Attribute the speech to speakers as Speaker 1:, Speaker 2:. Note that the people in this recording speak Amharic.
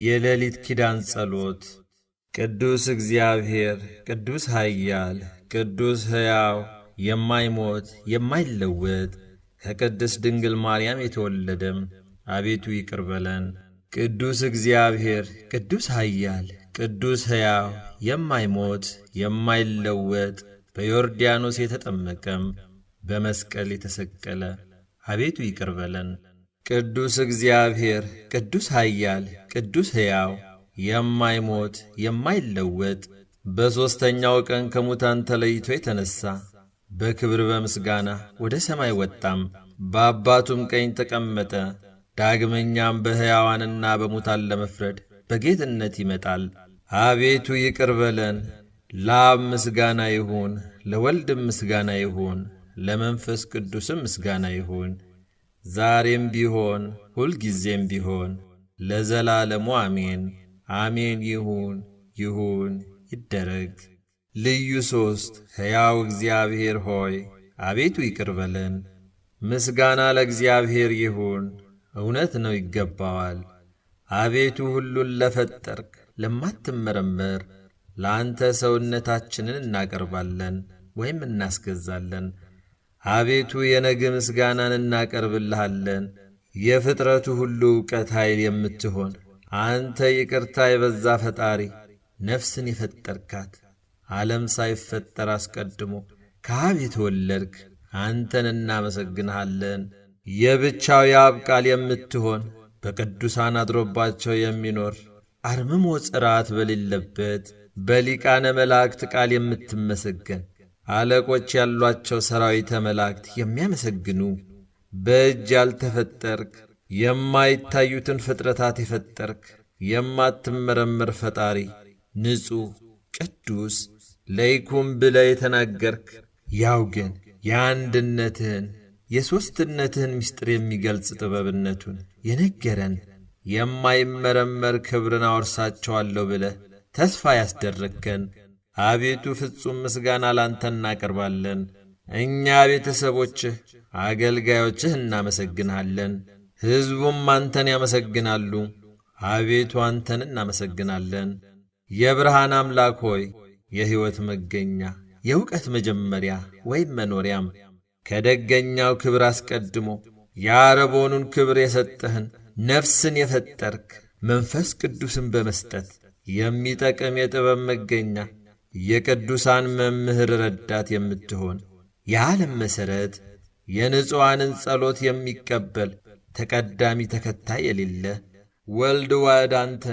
Speaker 1: የሌሊት ኪዳን ጸሎት። ቅዱስ እግዚአብሔር፣ ቅዱስ ኃያል፣ ቅዱስ ሕያው፣ የማይሞት የማይለወጥ፣ ከቅድስት ድንግል ማርያም የተወለደም አቤቱ ይቅር በለን። ቅዱስ እግዚአብሔር፣ ቅዱስ ኃያል፣ ቅዱስ ሕያው፣ የማይሞት የማይለወጥ፣ በዮርዳኖስ የተጠመቀም በመስቀል የተሰቀለ አቤቱ ይቅር በለን። ቅዱስ እግዚአብሔር፣ ቅዱስ ኃያል፣ ቅዱስ ሕያው፣ የማይሞት የማይለወጥ፣ በሦስተኛው ቀን ከሙታን ተለይቶ የተነሣ በክብር በምስጋና ወደ ሰማይ ወጣም፣ በአባቱም ቀኝ ተቀመጠ። ዳግመኛም በሕያዋንና በሙታን ለመፍረድ በጌትነት ይመጣል። አቤቱ ይቅር በለን። ለአብ ምስጋና ይሁን፣ ለወልድም ምስጋና ይሁን፣ ለመንፈስ ቅዱስም ምስጋና ይሁን፣ ዛሬም ቢሆን ሁልጊዜም ቢሆን ለዘላለሙ አሜን። አሜን። ይሁን ይሁን ይደረግ። ልዩ ሦስት ሕያው እግዚአብሔር ሆይ አቤቱ ይቅር በለን። ምስጋና ለእግዚአብሔር ይሁን፣ እውነት ነው ይገባዋል። አቤቱ ሁሉን ለፈጠርክ ለማትመረመር ለአንተ ሰውነታችንን እናቀርባለን ወይም እናስገዛለን። አቤቱ የነግ ምስጋናን እናቀርብልሃለን። የፍጥረቱ ሁሉ ዕውቀት ኃይል የምትሆን አንተ ይቅርታ የበዛ ፈጣሪ ነፍስን የፈጠርካት ዓለም ሳይፈጠር አስቀድሞ ከአብ የተወለድክ አንተን እናመሰግንሃለን። የብቻው የአብ ቃል የምትሆን በቅዱሳን አድሮባቸው የሚኖር አርምሞ ጽርዓት በሌለበት በሊቃነ መላእክት ቃል የምትመሰገን አለቆች ያሏቸው ሰራዊተ መላእክት የሚያመሰግኑ በእጅ ያልተፈጠርክ የማይታዩትን ፍጥረታት የፈጠርክ የማትመረምር ፈጣሪ ንጹሕ ቅዱስ ለይኩም ብለ የተናገርክ ያው ግን የአንድነትህን የሦስትነትህን ምስጢር የሚገልጽ ጥበብነቱን የነገረን የማይመረመር ክብርን አወርሳቸዋለሁ ብለህ ተስፋ ያስደረግከን አቤቱ ፍጹም ምስጋና ላንተ እናቀርባለን። እኛ ቤተሰቦችህ አገልጋዮችህ እናመሰግንሃለን። ሕዝቡም አንተን ያመሰግናሉ። አቤቱ አንተን እናመሰግናለን። የብርሃን አምላክ ሆይ የሕይወት መገኛ የእውቀት መጀመሪያ ወይም መኖሪያም ከደገኛው ክብር አስቀድሞ የአረቦኑን ክብር የሰጠህን ነፍስን የፈጠርክ መንፈስ ቅዱስን በመስጠት የሚጠቅም የጥበብ መገኛ የቅዱሳን መምህር ረዳት የምትሆን የዓለም መሠረት የንጹዋንን ጸሎት የሚቀበል ተቀዳሚ ተከታይ የሌለ ወልድ ዋሕድ አንተ